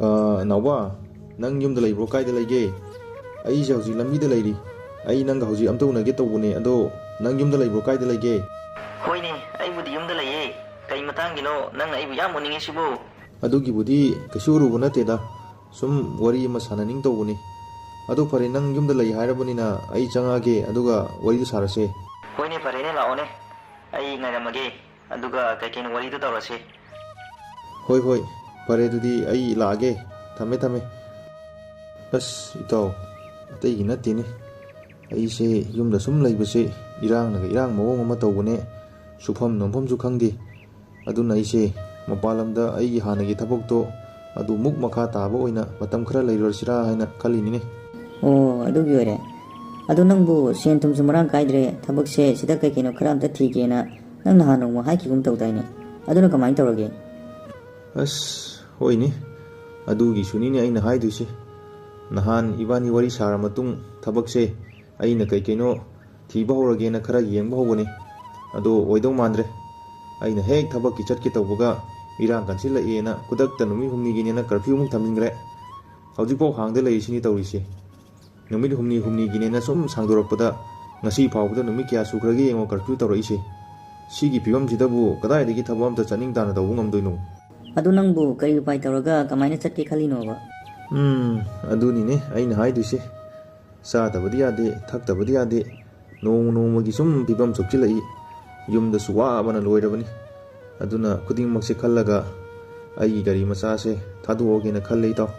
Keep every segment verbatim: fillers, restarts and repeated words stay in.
ꯑ, ꯅꯥꯎꯕ, ꯅꯪ ꯌꯨꯝꯗ ꯂꯩꯕ꯭ꯔꯣ? ꯀꯥꯏꯗ ꯂꯩꯒꯦ? ꯑꯩꯁꯦ ꯍꯧꯖꯤꯛ ꯂꯝꯕꯤꯗ ꯂꯩꯔꯤ꯫ ꯑꯩ ꯅꯪꯒ ꯍꯧꯖꯤꯛ ꯑꯝꯇ ꯎꯅꯒꯦ ꯇꯧꯕꯅꯦ, ꯑꯗꯣ ꯅꯪ ꯌꯨꯝꯗ ꯂꯩꯕ꯭ꯔꯣ? ꯀꯥꯏꯗ ꯂꯩꯒꯦ? ꯍꯣꯏꯅꯦ, ꯑꯩꯕꯨꯗꯤ ꯌꯨꯝꯗ ꯂꯩꯌꯦ꯫ ꯀꯩ ꯃꯇꯥꯡꯒꯤꯅꯣ ꯅꯪꯅ ꯑꯩꯕꯨ ꯌꯥꯝ ꯎꯅꯤꯡꯉꯤꯁꯤꯕꯨ? ꯑꯗꯨꯒꯤꯕꯨꯗꯤ ꯀꯩꯁꯨ ꯑꯔꯨꯕ ꯅꯠꯇꯦꯗ, ꯁꯨꯝ ꯋꯥꯔꯤ ꯑꯃ ꯁꯥꯟꯅꯅꯤꯡ ꯇꯧꯕꯅꯤ꯫ ꯑꯗꯣ ꯐꯔꯦ, ꯅꯪ ꯌꯨꯝꯗ ꯂꯩ ꯍꯥꯏꯔꯕꯅꯤꯅ ꯑꯩ ꯆꯪꯉꯛꯑꯒꯦ, ꯑꯗꯨꯒ ꯋꯥꯔꯤꯗꯨ ꯁꯥꯔꯁꯦ꯫ ꯍꯣꯏꯅꯦ, ꯐꯔꯦꯅꯦ, ꯂꯥꯛꯑꯣꯅꯦ, ꯑꯩ ꯉꯥꯏꯔꯝꯃꯒꯦ꯫ ꯑꯗꯨꯒ ꯀꯩ ꯀꯩꯅꯣ ꯋꯥꯔꯤꯗꯣ ꯇꯧꯔꯁꯤ꯫ ꯍꯣꯏ, ꯍꯣꯏ, ꯐꯔꯦ, ꯑꯗꯨꯗꯤ ꯑꯩ ꯂꯥꯛꯑꯒꯦ꯫ ꯊꯝꯃꯦ, ꯊꯝꯃꯦ꯫ ꯑꯁ, ꯏꯇꯥꯎ, ꯑꯇꯩꯒꯤ ꯅꯠꯇꯦꯅꯦ꯫ ꯑꯩꯁꯦ ꯌꯨꯝꯗ ꯁꯨꯝ ꯂꯩꯕꯁꯦ ꯏꯔꯥꯡꯅꯒ ꯏꯔꯥꯡ ꯃꯑꯣꯡ ꯑꯃ ꯇꯧꯕꯅꯦ꯫ ꯁꯨꯐꯝ ꯅꯣꯝꯐꯝꯁꯨ ꯈꯪꯗꯦ꯫ ꯑꯗꯨꯅ ꯑꯩꯁꯦ ꯃꯄꯥꯟ ꯂꯝꯗ ꯑꯩꯒꯤ ꯍꯥꯟꯅꯒꯤ ꯊꯕꯛꯇꯣ ꯑꯗꯨ ꯃꯨꯛ ꯃꯈꯥ ꯇꯥꯕ ꯑꯣꯏꯅ ꯃꯇꯝ ꯈꯔ ꯂꯩꯔꯨꯔꯁꯤꯔꯥ ꯍꯥꯏꯅ ꯈꯜꯂꯤꯅꯤꯅꯦ꯫ ꯑꯣ, ꯑꯗꯨꯒꯤ ꯑꯣꯏꯔꯦ꯫ ꯑꯗꯨ ꯅꯪꯕꯨ ꯁꯦꯟ ꯊꯨꯝꯁꯨ ꯃꯔꯥꯡ ꯀꯥꯏꯗ꯭ꯔꯦ, ꯊꯕꯛꯁꯦ ꯁꯤꯗ ꯀꯩ ꯀꯩꯅꯣ ꯈꯔ ꯑꯝꯇ ꯊꯤꯒꯦꯅ ꯅꯪ ꯅꯍꯥꯟ ꯅꯣꯡꯃ ꯍꯥꯏꯈꯤꯒꯨꯝ ꯇꯧꯗꯥꯏꯅꯦ? ꯑꯗꯨꯅ ꯀꯃꯥꯏꯅ ꯇꯧꯔꯒꯦ? ꯑꯁ, ꯍꯣꯏꯅꯦ, ꯑꯗꯨꯒꯤꯁꯨꯅꯤꯅꯦ ꯑꯩꯅ ꯍꯥꯏꯗꯣꯏꯁꯦ꯫ ꯅꯍꯥꯟ ꯏꯕꯥꯅꯤ ꯋꯥꯔꯤ ꯁꯥꯔ ꯃꯇꯨꯡ ꯊꯕꯛꯁꯦ ꯑꯩꯅ ꯀꯩ ꯀꯩꯅꯣ ꯊꯤꯕ ꯍꯧꯔꯒꯦꯅ ꯈꯔ ꯌꯦꯡꯕ ꯍꯧꯕꯅꯤ꯫ ꯑꯗꯣ ꯑꯣꯏꯗꯧ ꯃꯥꯟꯗ꯭ꯔꯦ꯫ ꯑꯩꯅ ꯍꯦꯛ ꯊꯕꯛꯀꯤ ꯆꯠꯀꯦ ꯇꯧꯕꯒ ꯏꯔꯥꯡ ꯀꯟꯁꯤꯜꯂꯛꯑꯦꯅ ꯈꯨꯗꯛꯇ ꯅꯨꯃꯤꯠ ꯍꯨꯝꯅꯤꯒꯤꯅꯦꯅ ꯀꯔꯐ꯭ꯌꯨ ꯑꯃꯨꯛ ꯊꯝꯖꯤꯟꯈ꯭ꯔꯦ꯫ ꯍꯧꯖꯤꯛꯐꯥꯎ ꯍꯥꯡꯗ ꯂꯩꯔꯤꯁꯤꯅꯤ ꯇꯧꯔꯤꯁꯦ꯫ ꯅꯨꯃꯤꯠ ꯍꯨꯝꯅꯤ ꯍꯨꯝꯅꯤꯒꯤꯅꯦꯅ ꯁꯨꯝ ꯁꯥꯡꯗꯣꯔꯛꯄꯗ ꯉꯁꯤ ꯐꯥꯎꯕꯗ ꯅꯨꯃꯤꯠ ꯀꯌꯥ ꯁꯨꯈ꯭ꯔꯒꯦ ꯌꯦꯡꯉꯣ ꯀꯔꯐ꯭ꯌꯨ ꯇꯧꯔꯛꯏꯁꯦ꯫ ꯁꯤꯒꯤ ꯐꯤꯕꯝꯁꯤꯗꯕꯨ ꯀꯗꯥꯏꯗꯒꯤ ꯊꯕꯛ ꯑꯝꯇ ꯆꯠꯅꯤꯡ ꯇꯥꯅ ꯇꯧꯕ ꯉꯝꯗꯣꯏꯅꯣ? ꯑꯗꯨ ꯅꯪꯕꯨ ꯀꯔꯤ ꯎꯄꯥꯏ ꯇꯧꯔꯒ ꯀꯃꯥꯏꯅ ꯆꯠꯀꯦ ꯈꯜꯂꯤꯅꯣꯕ? ꯎꯝ, ꯑꯗꯨꯅꯤꯅꯦ ꯑꯩꯅ ꯍꯥꯏꯗꯣꯏꯁꯦ꯫ ꯆꯥꯗꯕꯗꯤ ꯌꯥꯗꯦ, ꯊꯛꯇꯕꯗꯤ ꯌꯥꯗꯦ꯫ ꯅꯣꯡꯃ ꯅꯣꯡꯃꯒꯤ ꯁꯨꯝ ꯐꯤꯕꯝ ꯁꯣꯛꯆꯤꯜꯂꯛꯏ꯫ ꯌꯨꯝꯗꯁꯨ ꯋꯥꯕꯅ ꯂꯣꯏꯔꯕꯅꯤ꯫ ꯑꯗꯨꯅ ꯈꯨꯗꯤꯡꯃꯛꯁꯦ ꯈꯜꯂꯒ ꯑꯩꯒꯤ ꯒꯥꯔꯤ ꯃꯆꯥꯁꯦ ꯊꯥꯗꯣꯛꯑꯒꯦꯅ ꯈꯜꯂꯦ, ꯏꯇꯥꯎ꯫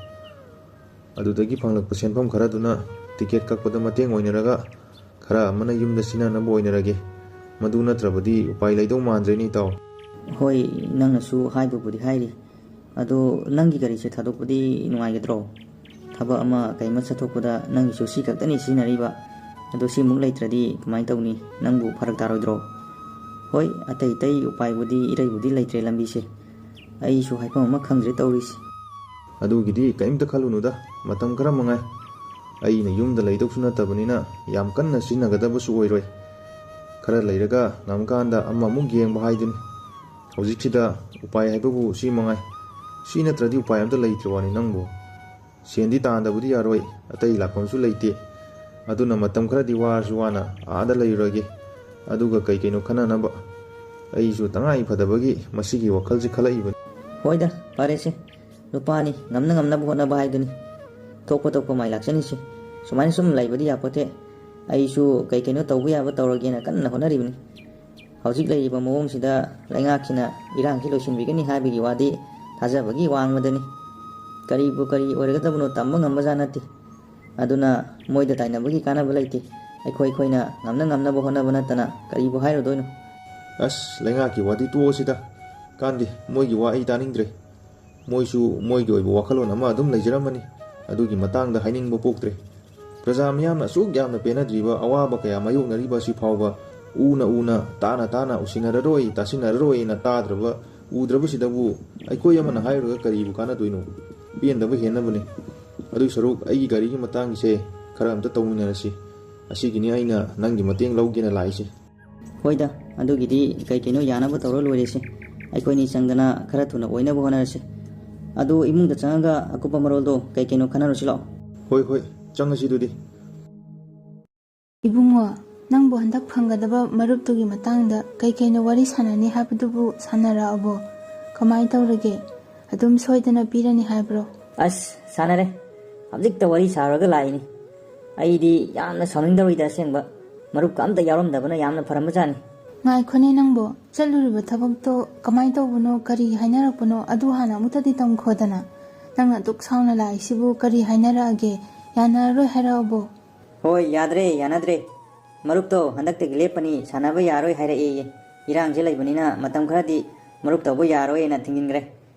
ꯑꯗꯨꯗꯒꯤ ꯐꯪꯂꯛꯄ ꯁꯦꯟꯐꯝ ꯈꯔꯗꯨꯅ ꯇꯤꯀꯦꯠ ꯀꯛꯄꯗ ꯃꯇꯦꯡ ꯑꯣꯏꯅꯔꯒ ꯈꯔ ꯑꯃꯅ ꯌꯨꯝꯗ ꯁꯤꯖꯤꯟꯅꯅꯕ ꯑꯣꯏꯅꯔꯒꯦ꯫ ꯃꯗꯨ ꯅꯠꯇ꯭ꯔꯕꯗꯤ ꯎꯄꯥꯏ ꯂꯩꯗꯧ ꯃꯥꯟꯗ꯭ꯔꯦꯅꯦ, ꯏꯇꯥꯎ꯫ ꯍꯣꯏ, ꯅꯪꯅꯁꯨ ꯍꯥꯏꯕꯕꯨꯗꯤ ꯍꯥꯏꯔꯤ꯫ ꯑꯗꯣ ꯅꯪꯒꯤ ꯒꯥꯔꯤꯁꯦ ꯊꯥꯗꯣꯛꯄꯗꯤ ꯅꯨꯡꯉꯥꯏꯒꯗ꯭ꯔꯣ? ꯊꯕꯛ ꯑꯃ ꯀꯩ ꯑꯃ ꯆꯠꯊꯣꯛꯄꯗ ꯅꯪꯒꯤꯁꯨ ꯁꯤ ꯈꯛꯇꯅꯤ ꯁꯤꯖꯤꯟꯅꯔꯤꯕ꯫ ꯑꯗꯣ ꯁꯤꯃꯨꯛ ꯂꯩꯇ꯭ꯔꯗꯤ ꯀꯃꯥꯏꯅ ꯇꯧꯅꯤ? ꯅꯪꯕꯨ ꯐꯔꯛ ꯇꯥꯔꯣꯏꯗ꯭ꯔꯣ? ꯍꯣꯏ, ꯑꯇꯩ ꯑꯇꯩ ꯎꯄꯥꯏꯕꯨꯗꯤ ꯏꯔꯩꯕꯨꯗꯤ ꯂꯩꯇ꯭ꯔꯦ ꯂꯝꯕꯤꯁꯦ꯫ ꯑꯩꯁꯨ ꯍꯥꯏꯐꯝ ꯑꯃ ꯈꯪꯗ꯭ꯔꯦ ꯇꯧꯔꯤꯁꯦ꯫ ꯑꯗꯨꯒꯤꯗꯤ ꯀꯔꯤꯝꯇ ꯈꯜꯂꯨꯅꯨꯗ, ꯃꯇꯝ ꯈꯔ ꯃꯉꯥꯏ꯫ ꯑꯩꯅ ꯌꯨꯝꯗ ꯂꯩꯗꯧꯁꯨ ꯅꯠꯇꯕꯅꯤꯅ ꯌꯥꯝ ꯀꯟꯅ ꯁꯤꯖꯤꯟꯅꯒꯗꯕꯁꯨ ꯑꯣꯏꯔꯣꯏ꯫ ꯈꯔ ꯂꯩꯔꯒ ꯉꯝꯀꯥꯟꯗ ꯑꯃꯃꯨꯛ ꯌꯦꯡꯕ ꯍꯥꯏꯗꯨꯅꯤ꯫ ꯍꯧꯖꯤꯛꯁꯤꯗ ꯎꯄꯥꯏ ꯍꯥꯏꯕꯕꯨ ꯁꯤ ꯃꯉꯥꯏ꯫ ꯁꯤ ꯅꯠꯇ꯭ꯔꯗꯤ ꯎꯄꯥꯏ ꯑꯝꯇ ꯂꯩꯇ꯭ꯔ ꯋꯥꯅꯤ ꯅꯪꯕꯨ꯫ ꯁꯦꯟꯗꯤ ꯇꯥꯟꯗꯕꯗꯤ ꯌꯥꯔꯣꯏ, ꯑꯇꯩ ꯂꯥꯛꯐꯝꯁꯨ ꯂꯩꯇꯦ꯫ ꯑꯗꯨꯅ ꯃꯇꯝ ꯈꯔꯗꯤ ꯋꯥꯔꯁꯨ ꯋꯥꯅ ꯑꯥꯗ ꯂꯩꯔꯨꯔꯒꯦ꯫ ꯑꯗꯨꯒ ꯀꯩ ꯀꯩꯅꯣ ꯈꯟꯅꯅꯕ꯫ ꯑꯩꯁꯨ ꯇꯉꯥꯏ ꯐꯗꯕꯒꯤ ꯃꯁꯤꯒꯤ ꯋꯥꯈꯜꯁꯤ ꯈꯜꯂꯛꯏꯕꯅꯤ꯫ ꯍꯣꯏꯗ, ꯐꯔꯦꯁꯦ꯫ ꯅꯨꯄꯥꯅꯤ, ꯉꯝꯅ ꯉꯝꯅꯕ ꯍꯣꯠꯅꯕ ꯍꯥꯏꯗꯨꯅꯤ꯫ ꯊꯣꯛꯄ ꯊꯣꯛꯄ ꯃꯥꯏ ꯂꯥꯛꯆꯅꯤꯁꯦ꯫ ꯁꯨꯃꯥꯏꯅ ꯁꯨꯝ ꯂꯩꯕꯗꯤ ꯌꯥꯄꯣꯠꯇꯦ꯫ ꯑꯩꯁꯨ ꯀꯩ ꯀꯩꯅꯣ ꯇꯧꯕ ꯌꯥꯕ ꯇꯧꯔꯒꯦꯅ ꯀꯟꯅ ꯍꯣꯠꯅꯔꯤꯕꯅꯤ꯫ ꯍꯧꯖꯤꯛ ꯂꯩꯔꯤꯕ ꯃꯑꯣꯡꯁꯤꯗ ꯂꯩꯉꯥꯛꯁꯤꯅ ꯏꯔꯥꯡꯁꯤ ꯂꯣꯏꯁꯤꯟꯕꯤꯒꯅꯤ ꯍꯥꯏꯕꯒꯤ ꯋꯥꯗꯤ ꯊꯥꯖꯕꯒꯤ ꯋꯥꯡꯃꯗꯅꯤ꯫ ꯀꯔꯤꯕꯨ ꯀꯔꯤ ꯑꯣꯏꯔꯒꯗꯕꯅꯣ ꯇꯝꯕ ꯉꯝꯕꯖꯥꯠ ꯅꯠꯇꯦ꯫ ꯑꯗꯨꯅ ꯃꯣꯏꯗ ꯇꯥꯏꯅꯕꯒꯤ ꯀꯥꯟꯅꯕ ꯂꯩꯇꯦ꯫ ꯑꯩꯈꯣꯏ ꯑꯩꯈꯣꯏꯅ ꯉꯝꯅ ꯉꯝꯅꯕ ꯍꯣꯠꯅꯕ ꯅꯠꯇꯅ ꯀꯔꯤꯕꯨ ꯍꯥꯏꯔꯨꯗꯣꯏꯅꯣ? ꯑꯁ, ꯂꯩꯉꯥꯛꯀꯤ ꯋꯥꯗꯤ ꯇꯣꯛꯑꯁꯤꯗ꯫ ꯀꯥꯟꯗꯦ, ꯃꯣꯏꯒꯤ ꯋꯥ ꯑꯩ ꯇꯥꯅꯤꯡꯗ꯭ꯔꯦ꯫ ꯃꯣꯏꯁꯨ ꯃꯣꯏꯒꯤ ꯑꯣꯏꯕ ꯋꯥꯈꯜꯂꯣꯟ ꯑꯃ ꯑꯗꯨꯝ ꯂꯩꯖꯔꯝꯃꯅꯤ꯫ ꯑꯗꯨꯒꯤ ꯃꯇꯥꯡꯗ ꯍꯥꯏꯅꯤꯡꯕ ꯄꯣꯛꯇ꯭ꯔꯦ꯫ ꯄ꯭ꯔꯖꯥ ꯃꯤꯌꯥꯝꯅ ꯑꯁꯨꯛ ꯌꯥꯝꯅ ꯄꯦꯟꯅꯗ꯭ꯔꯤꯕ, ꯑꯋꯥꯕ ꯀꯌꯥ ꯃꯥꯌꯣꯛꯅꯔꯤꯕ ꯑꯁꯤ ꯐꯥꯎꯕ ꯎꯅ ꯎꯅ, ꯇꯥꯅ ꯇꯥꯅ, ꯎꯁꯤꯟꯅꯔꯔꯣꯏ, ꯇꯥꯁꯤꯟꯅꯔꯔꯣꯏꯅ ꯇꯥꯗ꯭ꯔꯕ, ꯎꯗ꯭ꯔꯕꯁꯤꯗꯕꯨ ꯑꯩꯈꯣꯏ ꯑꯃꯅ ꯍꯥꯏꯔꯨꯔꯒ ꯀꯔꯤꯕꯨ ꯀꯥꯟꯅꯗꯣꯏꯅꯣ? ꯄꯦꯟꯗꯕ ꯍꯦꯟꯅꯕꯅꯦ꯫ ꯑꯗꯨꯏ ꯁꯔꯨꯛ ꯑꯩꯒꯤ ꯒꯥꯔꯤꯒꯤ ꯃꯇꯥꯡꯒꯤꯁꯦ ꯈꯔ ꯑꯝꯇ ꯇꯧꯃꯤꯟꯅꯔꯁꯤ꯫ ꯑꯁꯤꯒꯤꯅꯤ ꯑꯩꯅ ꯅꯪꯒꯤ ꯃꯇꯦꯡ ꯂꯧꯒꯦꯅ ꯂꯥꯛꯏꯁꯦ꯫ ꯍꯣꯏꯗ, ꯑꯗꯨꯒꯤꯗꯤ ꯀꯩ ꯀꯩꯅꯣ ꯌꯥꯅꯕ ꯇꯧꯔ ꯂꯣꯏꯔꯦꯁꯦ꯫ ꯑꯩꯈꯣꯏꯅꯤ ꯆꯪꯗꯅ ꯈꯔ ꯊꯨꯅ ꯑꯣꯏꯅꯕ ꯍꯣꯠꯅꯔꯁꯦ꯫ ꯑꯗꯨ ꯏꯃꯨꯡꯗ ꯆꯪꯉꯒ ꯑꯀꯨꯞꯄ ꯃꯔꯣꯜꯗꯣ ꯀꯩ ꯀꯩꯅꯣ ꯈꯟꯅꯔꯨꯁꯤ ꯂꯥꯛꯑꯣ꯫ ꯍꯣꯏ, ꯍꯣꯏ, ꯆꯪꯉꯁꯤ ꯑꯗꯨꯗꯤ꯫ ꯏꯕꯨꯡꯉꯣ, ꯅꯪꯕꯨ ꯍꯟꯗꯛ ꯐꯪꯒꯗꯕ ꯃꯔꯨꯞꯇꯨꯒꯤ ꯃꯇꯥꯡꯗ ꯀꯩ ꯀꯩꯅꯣ ꯋꯥꯔꯤ ꯁꯥꯟꯅꯅꯤ ꯍꯥꯏꯕꯗꯨꯕꯨ ꯁꯥꯟꯅꯔꯛꯑꯕꯣ? ꯀꯃꯥꯏ ꯇꯧꯔꯒꯦ? ꯑꯗꯨꯝ ꯁꯣꯏꯗꯅ ꯄꯤꯔꯅꯤ ꯍꯥꯏꯕ꯭ꯔꯣ? ꯑꯁ, ꯁꯥꯟꯅꯔꯦ꯫ ꯍꯧꯖꯤꯛꯇ ꯋꯥꯔꯤ ꯁꯥꯔꯨꯔꯒ ꯂꯥꯛꯏꯅꯤ꯫ ꯑꯩꯗꯤ ꯌꯥꯝꯅ ꯁꯥꯎꯅꯤꯡꯗꯧꯔꯤꯗ ꯑꯁꯦꯡꯕ꯫ ꯃꯔꯨꯞꯀ ꯑꯝꯇ ꯌꯥꯎꯔꯝꯗꯕꯅ ꯌꯥꯝꯅ ꯐꯔꯝꯕꯖꯥꯠꯅꯤ꯫ ꯉꯥꯏꯈꯣꯅꯦ ꯅꯪꯕꯣ, ꯆꯠꯂꯨꯔꯤꯕ ꯊꯕꯛꯇꯣ ꯀꯃꯥꯏ ꯇꯧꯕꯅꯣ, ꯀꯔꯤ ꯍꯥꯏꯅꯔꯛꯄꯅꯣ, ꯑꯗꯨ ꯍꯥꯟꯅ ꯑꯃꯨꯛꯇꯗꯤ ꯇꯝꯈꯣꯗꯅ꯫ ꯅꯪꯅ ꯑꯗꯨꯛ ꯁꯥꯎꯅ ꯂꯥꯛꯏꯁꯤꯕꯨ ꯀꯔꯤ ꯍꯥꯏꯅꯔꯛꯑꯒꯦ? ꯌꯥꯅꯔꯔꯣꯏ ꯍꯥꯏꯔꯛꯑꯕꯣ? ꯍꯣꯏ, ꯌꯥꯗ꯭ꯔꯦ, ꯌꯥꯅꯗ꯭ꯔꯦ꯫ ꯃꯔꯨꯞꯇꯣ ꯍꯟꯗꯛꯇꯒꯤ ꯂꯦꯞꯄꯅꯤ, ꯁꯥꯟꯅꯕ ꯌꯥꯔꯣꯏ ꯍꯥꯏꯔꯛꯑꯦꯌꯦ꯫ ꯏꯔꯥꯡꯁꯦ ꯂꯩꯕꯅꯤꯅ ꯃꯇꯝ ꯈꯔꯗꯤ ꯃꯔꯨꯞ ꯇꯧꯕ ꯌꯥꯔꯣꯏꯅ ꯊꯤꯡꯖꯤꯟꯈ꯭ꯔꯦ꯫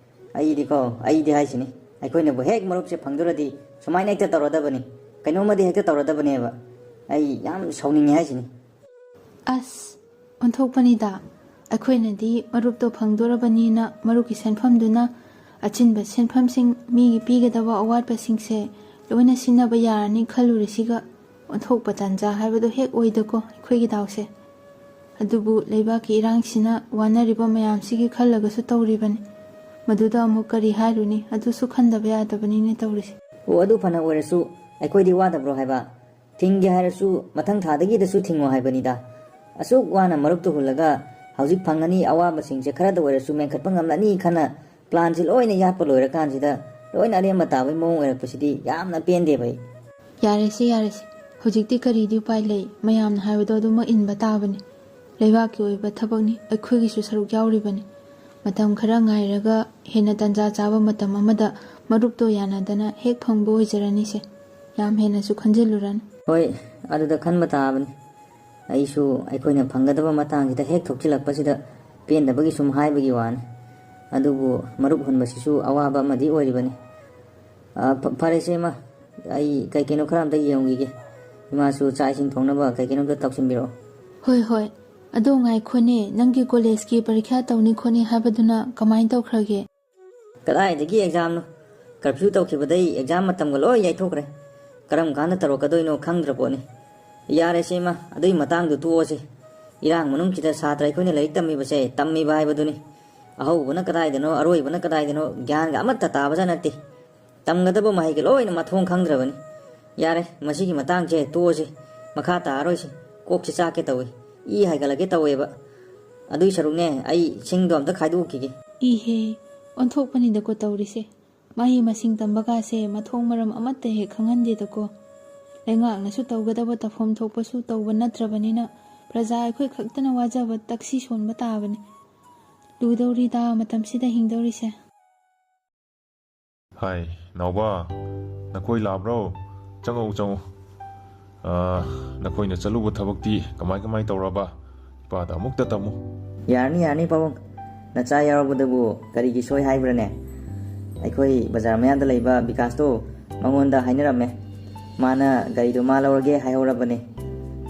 ꯑꯩꯗꯤꯀꯣ, ꯑꯩꯗꯤ ꯍꯥꯏꯁꯤꯅꯤ, ꯑꯩꯈꯣꯏꯅꯕꯨ ꯍꯦꯛ ꯃꯔꯨꯞꯁꯦ ꯐꯪꯗꯣꯔꯗꯤ ꯁꯨꯃꯥꯏꯅ ꯍꯦꯛꯇ ꯇꯧꯔꯗꯕꯅꯤ, ꯀꯩꯅꯣꯝꯃꯗꯤ ꯍꯦꯛꯇ ꯇꯧꯔꯗꯕꯅꯦꯕ꯫ ꯑꯩ ꯌꯥꯝ ꯁꯥꯎꯅꯤꯡꯉꯦ ꯍꯥꯏꯁꯤꯅꯤ꯫ ꯑꯁ, ꯑꯣꯟꯊꯣꯛꯄꯅꯤꯗ꯫ ꯑꯩꯈꯣꯏꯅꯗꯤ ꯃꯔꯨꯞꯇꯣ ꯐꯪꯗꯣꯔꯕꯅꯤꯅ ꯃꯔꯨꯞꯀꯤ ꯁꯦꯟꯐꯝꯗꯨꯅ ꯑꯆꯤꯟꯕ ꯁꯦꯟꯐꯝꯁꯤꯡ, ꯃꯤꯒꯤ ꯄꯤꯒꯗꯕ ꯑꯋꯥꯠꯄꯁꯤꯡꯁꯦ ꯂꯣꯏꯅ ꯁꯤꯟꯅꯕ ꯌꯥꯔꯅꯤ ꯈꯜꯂꯨꯔꯤꯁꯤꯒ, ꯑꯣꯟꯊꯣꯛꯄ ꯇꯥꯟꯖꯥ ꯍꯥꯏꯕꯗꯣ ꯍꯦꯛ ꯑꯣꯏꯗꯀꯣ ꯑꯩꯈꯣꯏꯒꯤ ꯗꯥꯎꯁꯦ꯫ ꯑꯗꯨꯕꯨ ꯂꯩꯕꯥꯛꯀꯤ ꯏꯔꯥꯡꯁꯤꯅ ꯋꯥꯅꯔꯤꯕ ꯃꯌꯥꯝꯁꯤꯒꯤ ꯈꯜꯂꯒꯁꯨ ꯇꯧꯔꯤꯕꯅꯤ꯫ ꯃꯗꯨꯗ ꯑꯃꯨꯛ ꯀꯔꯤ ꯍꯥꯏꯔꯨꯅꯤ? ꯑꯗꯨꯁꯨ ꯈꯟꯗꯕ ꯌꯥꯗꯕꯅꯤꯅꯦ ꯇꯧꯔꯤꯁꯦ꯫ ꯑꯣ, ꯑꯗꯨ ꯐꯅ ꯑꯣꯏꯔꯁꯨ, ꯑꯩꯈꯣꯏꯗꯤ ꯋꯥꯗꯕ꯭ꯔꯣ ꯍꯥꯏꯕ? ꯊꯤꯡꯒꯦ ꯍꯥꯏꯔꯁꯨ ꯃꯊꯪ ꯊꯥꯗꯒꯤꯗꯁꯨ ꯊꯤꯡꯉꯣ ꯍꯥꯏꯕꯅꯤꯗ꯫ ꯑꯁꯨꯛ ꯋꯥꯅ ꯃꯔꯨꯞꯇꯨ ꯍꯨꯜꯂꯒ ꯍꯧꯖꯤꯛ ꯐꯪꯉꯅꯤ, ꯑꯋꯥꯕꯁꯤꯡꯁꯦ ꯈꯔꯗ ꯑꯣꯏꯔꯁꯨ ꯃꯦꯟꯈꯠꯄ ꯉꯝꯂꯅꯤ ꯈꯟꯅ plan ꯁꯤ ꯂꯣꯏꯅ ꯌꯥꯠꯄ ꯂꯣꯏꯔꯀꯥꯟꯁꯤꯗ ꯂꯣꯏꯅ ꯑꯔꯦꯝꯕ ꯇꯥꯕꯒꯤ ꯃꯑꯣꯡ ꯑꯣꯏꯔꯛꯄꯁꯤꯗꯤ ꯌꯥꯝꯅ ꯄꯦꯟꯗꯦꯕ ꯑꯩ꯫ ꯌꯥꯔꯦꯁꯦ, ꯌꯥꯔꯦꯁꯦ꯫ ꯍꯧꯖꯤꯛꯇꯤ ꯀꯔꯤꯗꯤ ꯎꯄꯥꯏ ꯂꯩ? ꯃꯌꯥꯝꯅ ꯍꯥꯏꯕꯗꯣ ꯑꯗꯨꯃꯛ ꯏꯟꯕ ꯇꯥꯕꯅꯤ꯫ ꯂꯩꯕꯥꯛꯀꯤ ꯑꯣꯏꯕ ꯊꯕꯛꯅꯤ, ꯑꯩꯈꯣꯏꯒꯤꯁꯨ ꯁꯔꯨꯛ ꯌꯥꯎꯔꯤꯕꯅꯤ꯫ ꯃꯇꯝ ꯈꯔ ꯉꯥꯏꯔꯒ ꯍꯦꯟꯅ ꯇꯟꯖꯥ ꯆꯥꯕ ꯃꯇꯝ ꯑꯃꯗ ꯃꯔꯨꯞꯇꯣ ꯌꯥꯅꯗꯅ ꯍꯦꯛ ꯐꯪꯕ ꯑꯣꯏꯖꯔꯅꯤꯁꯦ꯫ ꯌꯥꯝ ꯍꯦꯟꯅꯁꯨ ꯈꯟꯖꯤꯜꯂꯨꯔꯅꯨ꯫ ꯍꯣꯏ, ꯑꯗꯨꯗ ꯈꯟꯕ ꯇꯥꯕꯅꯤ꯫ ꯑꯩꯁꯨ ꯑꯩꯈꯣꯏꯅ ꯐꯪꯒꯗꯕ ꯃꯇꯥꯡꯁꯤꯗ ꯍꯦꯛ ꯊꯣꯛꯆꯤꯜꯂꯛꯄꯁꯤꯗ ꯄꯦꯟꯗꯕꯒꯤ ꯁꯨꯝ ꯍꯥꯏꯕꯒꯤ ꯋꯥꯅꯤ꯫ ꯑꯗꯨꯕꯨ ꯃꯔꯨꯞ ꯍꯨꯟꯕꯁꯤꯁꯨ ꯑꯋꯥꯕ ꯑꯃꯗꯤ ꯑꯣꯏꯔꯤꯕꯅꯤ꯫ ꯑ, ꯐ-, ꯐꯔꯦꯁꯦ ꯏꯃꯥ, ꯑꯩ ꯀꯩ ꯀꯩꯅꯣ ꯈꯔ ꯑꯝꯇ ꯌꯦꯡꯉꯨꯈꯤꯒꯦ꯫ ꯏꯃꯥꯁꯨ ꯆꯥꯛ ꯏꯁꯤꯡ ꯊꯣꯡꯅꯕ ꯀꯩ ꯀꯩꯅꯣ ꯑꯝꯇ ꯇꯧꯁꯤꯟꯕꯤꯔꯛꯑꯣ꯫ ꯍꯣꯏ, ꯍꯣꯏ꯫ ꯑꯗꯣ ꯉꯥꯏꯈꯣꯅꯦ, ꯅꯪꯒꯤ ꯀꯣꯂꯦꯖꯀꯤ ꯄꯔꯤꯈ꯭ꯌꯥ ꯇꯧꯅꯤ ꯈꯣꯠꯅꯤ ꯍꯥꯏꯕꯗꯨꯅ ꯀꯃꯥꯏꯅ ꯇꯧꯈ꯭ꯔꯒꯦ? ꯀꯗꯥꯏꯗꯒꯤ ꯑꯦꯛꯖꯥꯝꯅꯣ? ꯀꯔꯐ꯭ꯌꯨ ꯇꯧꯈꯤꯕꯗꯩ ꯑꯦꯛꯖꯥꯝ ꯃꯇꯝꯒ ꯂꯣꯏ ꯌꯩꯊꯣꯛꯈ꯭ꯔꯦ꯫ ꯀꯔꯝ ꯀꯥꯟꯗ ꯇꯧꯔꯛꯀꯗꯣꯏꯅꯣ ꯈꯪꯗ꯭ꯔ ꯄꯣꯠꯅꯤ꯫ ꯌꯥꯔꯦꯁꯦ ꯏꯃꯥ, ꯑꯗꯨꯏ ꯃꯇꯥꯡꯗꯨ ꯇꯣꯛꯑꯁꯤ꯫ ꯏꯔꯥꯡ ꯃꯅꯨꯡꯁꯤꯗ ꯁꯥꯇ꯭ꯔ ꯑꯩꯈꯣꯏꯅ ꯂꯥꯏꯔꯤꯛ ꯇꯝꯃꯤꯕꯁꯦ ꯇꯝꯃꯤꯕ ꯍꯥꯏꯕꯗꯨꯅꯤ꯫ ꯑꯍꯧꯕꯅ ꯀꯗꯥꯏꯗꯅꯣ, ꯑꯔꯣꯏꯕꯅ ꯀꯗꯥꯏꯗꯅꯣ ꯒ꯭ꯌꯥꯟꯒ ꯑꯃꯠꯇ ꯇꯥꯕꯖꯥꯠ ꯅꯠꯇꯦ꯫ ꯇꯝꯒꯗꯕ ꯃꯍꯩꯒ ꯂꯣꯏꯅ ꯃꯊꯣꯡ ꯈꯪꯗ꯭ꯔꯕꯅꯤ꯫ ꯌꯥꯔꯦ, ꯃꯁꯤꯒꯤ ꯃꯇꯥꯡꯁꯦ ꯇꯣꯛꯑꯁꯤ, ꯃꯈꯥ ꯇꯥꯔꯔꯣꯏꯁꯤ꯫ ꯀꯣꯛꯁꯤ ꯆꯥꯛꯀꯦ ꯇꯧꯏ, ꯏ ꯍꯥꯏꯒꯠꯂꯛꯀꯦ ꯇꯧꯋꯦꯕ꯫ ꯑꯗꯨꯏ ꯁꯔꯨꯛꯅꯦ, ꯑꯩ ꯁꯤꯡꯗꯣ ꯑꯝꯇ ꯈꯥꯏꯗꯣꯛꯈꯤꯒꯦ꯫ ꯏꯍꯦ, ꯑꯣꯟꯊꯣꯛꯄꯅꯤꯗꯀꯣ ꯇꯧꯔꯤꯁꯦ꯫ ꯃꯍꯩ ꯃꯁꯤꯡ ꯇꯝꯕꯒꯥꯁꯦ ꯃꯊꯣꯡ ꯃꯔꯝ ꯑꯃꯠꯇ ꯍꯦꯛ ꯈꯪꯍꯟꯗꯦꯗꯀꯣ꯫ ꯂꯩꯉꯥꯛꯅꯁꯨ ꯇꯧꯒꯗꯕ ꯇꯧꯐꯝ ꯊꯣꯛꯄꯁꯨ ꯇꯧꯕ ꯅꯠꯇ꯭ꯔꯕꯅꯤꯅ, ꯄ꯭ꯔꯖꯥ ꯑꯩꯈꯣꯏ ꯈꯛꯇꯅ ꯋꯥꯖꯕ ꯇꯛꯁꯤ ꯁꯣꯟꯕ ꯇꯥꯕꯅꯤ꯫ ꯂꯨꯗꯧꯔꯤꯗ ꯃꯇꯝꯁꯤꯗ ꯍꯤꯡꯗꯧꯔꯤꯁꯦ꯫ ꯍꯥꯏ, ꯅꯥꯎꯕ, ꯅꯈꯣꯏ ꯂꯥꯛꯑꯕ꯭ꯔꯣ? ꯆꯪꯉꯛꯎ, ꯆꯪꯉꯛꯎ꯫ ꯑꯥ, ꯅꯈꯣꯏꯅ ꯆꯠꯂꯨꯕ ꯊꯕꯛꯇꯤ ꯀꯃꯥꯏ ꯀꯃꯥꯏ ꯇꯧꯔꯕ? ꯏꯄꯥꯗ ꯑꯃꯨꯛꯇ ꯇꯝꯃꯨ꯫ ꯌꯥꯔꯅꯤ, ꯌꯥꯔꯅꯤ ꯄꯥꯕꯨꯡ꯫ ꯅꯆꯥ ꯌꯥꯎꯔꯕꯗꯕꯨ ꯀꯔꯤꯒꯤ ꯁꯣꯏ ꯍꯥꯏꯕ꯭ꯔꯅꯦ? ꯑꯩꯈꯣꯏ ꯕꯖꯥꯔ ꯃꯌꯥꯗ ꯂꯩꯕ ꯕꯤꯀꯥꯁꯇꯣ, ꯃꯉꯣꯟꯗ ꯍꯥꯏꯅꯔꯝꯃꯦ꯫ ꯃꯥꯅ ꯒꯥꯔꯤꯗꯣ ꯃꯥ ꯂꯧꯔꯒꯦ ꯍꯥꯏꯍꯧꯔꯕꯅꯦ꯫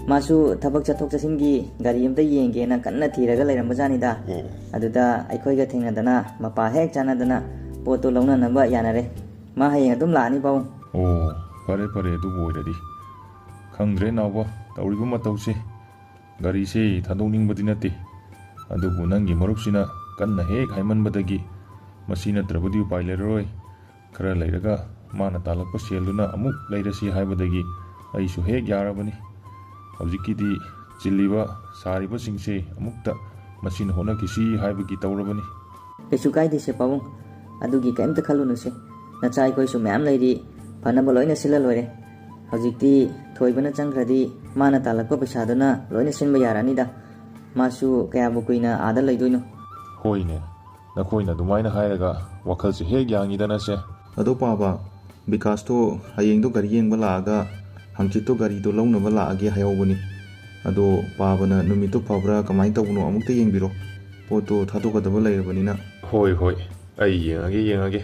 ꯃꯥꯁꯨ ꯊꯕꯛ ꯆꯠꯊꯣꯛ ꯆꯠꯁꯤꯟꯒꯤ ꯒꯥꯔꯤ ꯑꯝꯇ ꯌꯦꯡꯒꯦꯅ ꯀꯟꯅ ꯊꯤꯔꯒ ꯂꯩꯔꯝꯕꯖꯥꯠꯅꯤꯗ꯫ ꯑꯣ꯫ ꯑꯗꯨꯗ ꯑꯩꯈꯣꯏꯒ ꯊꯦꯡꯅꯗꯅ ꯃꯄꯥ ꯍꯦꯛ ꯆꯥꯟꯅꯗꯅ ꯄꯣꯠꯇꯣ ꯂꯧꯅꯅꯕ ꯌꯥꯅꯔꯦ꯫ ꯃꯥ ꯍꯌꯦꯡ ꯑꯗꯨꯝ ꯂꯥꯛꯑꯅꯤ ꯄꯥꯕꯨꯡ꯫ ꯑꯣ, ꯐꯔꯦ ꯐꯔꯦ, ꯑꯗꯨꯕꯨ ꯑꯣꯏꯔꯗꯤ꯫ ꯈꯪꯗ꯭ꯔꯦ ꯅꯥꯎꯕ, ꯇꯧꯔꯤꯕ ꯃꯇꯧꯁꯦ꯫ ꯒꯥꯔꯤꯁꯦ ꯊꯥꯗꯣꯛꯅꯤꯡꯕꯗꯤ ꯅꯠꯇꯦ, ꯑꯗꯨꯕꯨ ꯅꯪꯒꯤ ꯃꯔꯨꯞꯁꯤꯅ ꯀꯟꯅ ꯍꯦꯛ ꯍꯥꯏꯃꯟꯕꯗꯒꯤ ꯃꯁꯤ ꯅꯠꯇ꯭ꯔꯕꯗꯤ ꯎꯄꯥꯏ ꯂꯩꯔꯔꯣꯏ꯫ ꯈꯔ ꯂꯩꯔꯒ ꯃꯥꯅ ꯇꯥꯜꯂꯛꯄ ꯁꯦꯜꯗꯨꯅ ꯑꯃꯨꯛ ꯂꯩꯔꯁꯤ ꯍꯥꯏꯕꯗꯒꯤ ꯑꯩꯁꯨ ꯍꯦꯛ ꯌꯥꯔꯕꯅꯤ꯫ ꯍꯧꯖꯤꯛꯀꯤꯗꯤ ꯆꯤꯜꯂꯤꯕ, ꯁꯥꯔꯤꯕꯁꯤꯡꯁꯦ ꯑꯃꯨꯛꯇ ꯃꯁꯤꯅ ꯍꯣꯠꯅꯈꯤꯁꯤ ꯍꯥꯏꯕꯒꯤ ꯇꯧꯔꯕꯅꯤ꯫ ꯀꯩꯁꯨ ꯀꯥꯏꯗꯦꯁꯦ ꯄꯥꯕꯨꯡ, ꯑꯗꯨꯒꯤ ꯀꯔꯤꯝꯇ ꯈꯜꯂꯨꯅꯨꯁꯦ꯫ ꯅꯆꯥ ꯑꯩꯈꯣꯏꯁꯨ ꯃꯌꯥꯝ ꯂꯩꯔꯤ, ꯐꯅꯕ ꯂꯣꯏꯅ ꯁꯤꯜꯂ ꯂꯣꯏꯔꯦ꯫ ꯍꯧꯖꯤꯛꯇꯤ ꯊꯣꯏꯕꯅ ꯆꯪꯈ꯭ꯔꯗꯤ ꯃꯥꯅ ꯇꯥꯜꯂꯛꯄ ꯄꯩꯁꯥꯗꯨꯅ ꯂꯣꯏꯅ ꯁꯤꯟꯕ ꯌꯥꯔꯅꯤꯗ꯫ ꯃꯥꯁꯨ ꯀꯌꯥꯕꯨ ꯀꯨꯏꯅ ꯑꯥꯗ ꯂꯩꯗꯣꯏꯅꯣ? ꯍꯣꯏꯅꯦ, ꯅꯈꯣꯏꯅ ꯑꯗꯨꯃꯥꯏꯅ ꯍꯥꯏꯔꯒ ꯋꯥꯈꯜꯁꯦ ꯍꯦꯛ ꯌꯥꯡꯉꯤꯗꯅꯁꯦ꯫ ꯑꯗꯣ ꯄꯥꯕ, ꯕꯤꯀꯥꯁꯇꯣ ꯍꯌꯦꯡꯗꯣ ꯒꯥꯔꯤ ꯌꯦꯡꯕ ꯂꯥꯛꯑꯒ ꯍꯪꯆꯤꯠꯇꯣ ꯒꯥꯔꯤꯗꯣ ꯂꯧꯅꯕ ꯂꯥꯛꯑꯒꯦ ꯍꯥꯏꯍꯧꯕꯅꯤ꯫ ꯑꯗꯣ ꯄꯥꯕꯅ ꯅꯨꯃꯤꯠꯇꯣ ꯐꯕ꯭ꯔꯥ ꯀꯃꯥꯏꯅ ꯇꯧꯕꯅꯣ ꯑꯃꯨꯛꯇ ꯌꯦꯡꯕꯤꯔꯣ꯫ ꯄꯣꯠꯇꯣ ꯊꯥꯗꯣꯛꯀꯗꯕ ꯂꯩꯔꯕꯅꯤꯅ꯫ ꯍꯣꯏ, ꯍꯣꯏ, ꯑꯩ ꯌꯦꯡꯉꯒꯦ, ꯌꯦꯡꯉꯒꯦ꯫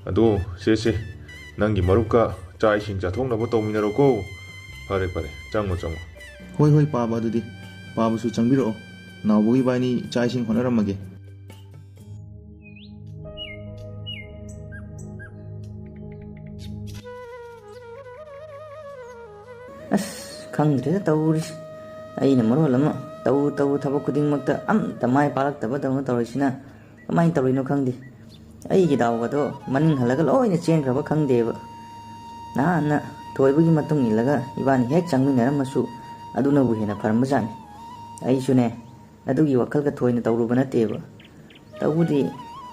ꯑꯗꯣ ꯁꯦ, ꯁꯦ, ꯅꯪꯒꯤ ꯃꯔꯨꯞꯀ ꯆꯥꯛ ꯏꯁꯤꯡ ꯆꯥꯊꯣꯛꯅꯕ ꯇꯧꯃꯤꯟꯅꯔꯣꯀꯣ꯫ ꯐꯔꯦ, ꯐꯔꯦ, ꯆꯪꯉꯣ, ꯆꯪꯉꯣ꯫ ꯍꯣꯏ, ꯍꯣꯏ, ꯄꯥꯕ, ꯑꯗꯨꯗꯤ ꯄꯥꯕꯁꯨ ꯆꯪꯕꯤꯔꯛꯑꯣ꯫ ꯅꯥꯎꯕꯒꯤ ꯏꯕꯥꯅꯤ ꯆꯥꯛ ꯏꯁꯤꯡ ꯍꯣꯠꯅꯔꯝꯃꯒꯦ꯫ ꯑꯁ, ꯈꯪꯗ꯭ꯔꯦꯗ ꯇꯧꯔꯤꯁꯦ꯫ ꯑꯩꯅ ꯃꯔꯣꯜ ꯑꯃ ꯇꯧꯔꯨ ꯇꯧꯔꯨ ꯊꯕꯛ ꯈꯨꯗꯤꯡꯃꯛꯇ ꯑꯝꯇ ꯃꯥꯏ ꯄꯥꯛꯂꯛꯇꯕꯗꯧꯅ ꯇꯧꯔꯤꯁꯤꯅ ꯀꯃꯥꯏꯅ ꯇꯧꯔꯤꯅꯣ ꯈꯪꯗꯦ꯫ ꯑꯩꯒꯤ ꯗꯥꯎꯒꯗꯣ ꯃꯅꯤꯡ ꯍꯜꯂꯒ ꯂꯣꯏꯅ ꯆꯦꯟꯈ꯭ꯔꯕ ꯈꯪꯗꯦꯕ꯫ ꯅꯍꯥꯟꯅ ꯊꯣꯏꯕꯒꯤ ꯃꯇꯨꯡ ꯏꯜꯂꯒ ꯏꯕꯥꯅꯤ ꯍꯦꯛ ꯆꯪꯃꯤꯟꯅꯔꯝꯃꯁꯨ ꯑꯗꯨꯅꯕꯨ ꯍꯦꯟꯅ ꯐꯔꯝꯕꯖꯥꯠꯅꯤ꯫ ꯑꯩꯁꯨꯅꯦ, ꯑꯗꯨꯒꯤ ꯋꯥꯈꯜꯒ ꯊꯣꯏꯅ ꯇꯧꯔꯨꯕ ꯅꯠꯇꯦꯕ꯫ ꯇꯧꯕꯗꯤ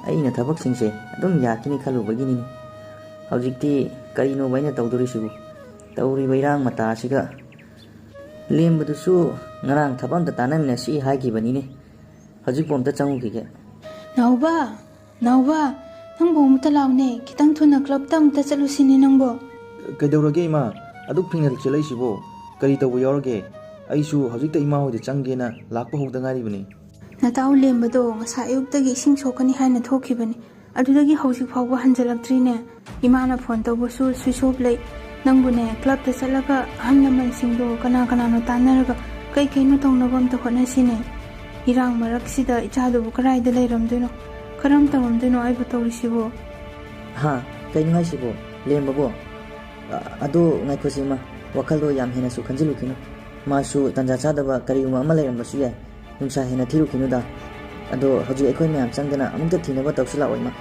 ꯑꯩꯅ ꯊꯕꯛꯁꯤꯡꯁꯦ ꯑꯗꯨꯝ ꯌꯥꯈꯤꯅꯤ ꯈꯜꯂꯨꯕꯒꯤꯅꯤꯅꯦ꯫ ꯍꯧꯖꯤꯛꯇꯤ ꯀꯔꯤꯅꯣꯕ ꯑꯩꯅ ꯇꯧꯗꯣꯔꯤꯁꯤꯕꯨ? ꯇꯧꯔꯤꯕ ꯏꯔꯥꯡ ꯃꯇꯥ ꯑꯁꯤꯒ꯫ ꯂꯦꯝꯕꯗꯨꯁꯨ ꯉꯔꯥꯡ ꯊꯕꯛ ꯑꯝꯇ ꯇꯥꯟꯅꯃꯤꯟꯅꯁꯤ ꯍꯥꯏꯈꯤꯕꯅꯤꯅꯦ꯫ ꯍꯧꯖꯤꯛꯄꯨ ꯑꯝꯇ ꯆꯪꯉꯨꯈꯤꯒꯦ꯫ ꯅꯥꯎꯕ! ꯅꯥꯎꯕ! ꯅꯪꯕꯨ ꯑꯃꯨꯛꯇ ꯂꯥꯎꯅꯦ, ꯈꯤꯇꯪ ꯊꯨꯅ ꯀ꯭ꯂꯕꯇ ꯑꯃꯨꯛꯇ ꯆꯠꯂꯨꯁꯤꯅꯦ ꯅꯪꯕꯨ꯫ ꯀꯩꯗꯧꯔꯒꯦ ꯏꯃꯥ? ꯑꯗꯨꯛ ꯊꯦꯡꯅ ꯆꯦꯜꯂꯛꯏꯁꯤꯕꯣ? ꯀꯔꯤ ꯇꯧꯕ ꯌꯥꯎꯔꯒꯦ? ꯑꯩꯁꯨ ꯍꯧꯖꯤꯛꯇ ꯏꯃꯥ ꯍꯣꯏꯗ ꯆꯪꯒꯦꯅ ꯂꯥꯛꯄ ꯍꯧꯗ ꯉꯥꯏꯔꯤꯕꯅꯤ꯫ ꯅꯇꯥꯎ ꯂꯦꯝꯕꯗꯣ ꯉꯁꯥꯏ ꯑꯌꯨꯛꯇꯒꯤ ꯏꯁꯤꯡ ꯁꯣꯛꯀꯅꯤ ꯍꯥꯏꯅ ꯊꯣꯛꯈꯤꯕꯅꯤ, ꯑꯗꯨꯗꯒꯤ ꯍꯧꯖꯤꯛ ꯐꯥꯎꯕ ꯍꯟꯖꯤꯜꯂꯛꯇ꯭ꯔꯤꯅꯦ꯫ ꯏꯃꯥꯅ ꯐꯣꯟ ꯇꯧꯕꯁꯨ ꯁ꯭ꯋꯤꯆ ꯑꯣꯐ ꯂꯩ꯫ ꯅꯪꯕꯨꯅꯦ, ꯀ꯭ꯂꯕꯇ ꯆꯠꯂꯒ ꯑꯍꯜ ꯂꯃꯟꯁꯤꯡꯗꯣ ꯀꯅꯥ ꯀꯅꯥꯅꯣ ꯇꯥꯟꯅꯔꯒ ꯀꯩ ꯀꯩꯅꯣ ꯇꯧꯅꯕ ꯑꯝꯇ ꯍꯣꯠꯅꯁꯤꯅꯦ꯫ ꯏꯔꯥꯡ ꯃꯔꯛꯁꯤꯗ ꯏꯆꯥꯗꯨꯕꯨ ꯀꯗꯥꯏꯗ ꯂꯩꯔꯝꯗꯣꯏꯅꯣ? ꯀꯔꯝ ꯇꯧꯔꯝꯗꯣꯏꯅꯣ ꯑꯩꯕꯨ ꯇꯧꯔꯤꯁꯤꯕꯣ? ꯍꯥ? ꯀꯩꯅꯣ ꯍꯥꯏꯁꯤꯕꯣ, ꯂꯦꯝꯕꯕꯣ? ꯑ-, ꯑꯗꯨ ꯉꯥꯏꯈꯣꯁꯤ ꯏꯃꯥ, ꯋꯥꯈꯜꯗꯣ ꯌꯥꯝ ꯍꯦꯟꯅꯁꯨ ꯈꯟꯖꯤꯜꯂꯨꯈꯤꯅꯨ꯫ ꯃꯥꯁꯨ ꯇꯟꯖꯥ ꯆꯥꯗꯕ ꯀꯔꯤꯒꯨꯝꯕ ꯑꯃ ꯂꯩꯔꯝꯕꯁꯨ ꯌꯥꯏ꯫ ꯅꯨꯡꯁꯥ ꯍꯦꯟꯅ ꯊꯤꯔꯨꯈꯤꯅꯨꯗ꯫ ꯑꯗꯣ ꯍꯧꯖꯤꯛ ꯑꯩꯈꯣꯏ ꯃꯌꯥꯝ ꯆꯪꯗꯅ ꯑꯃꯨꯛꯇ ꯊꯤꯅꯕ ꯇꯧꯁꯤ ꯂꯥꯛꯑꯣ ꯏꯃꯥ꯫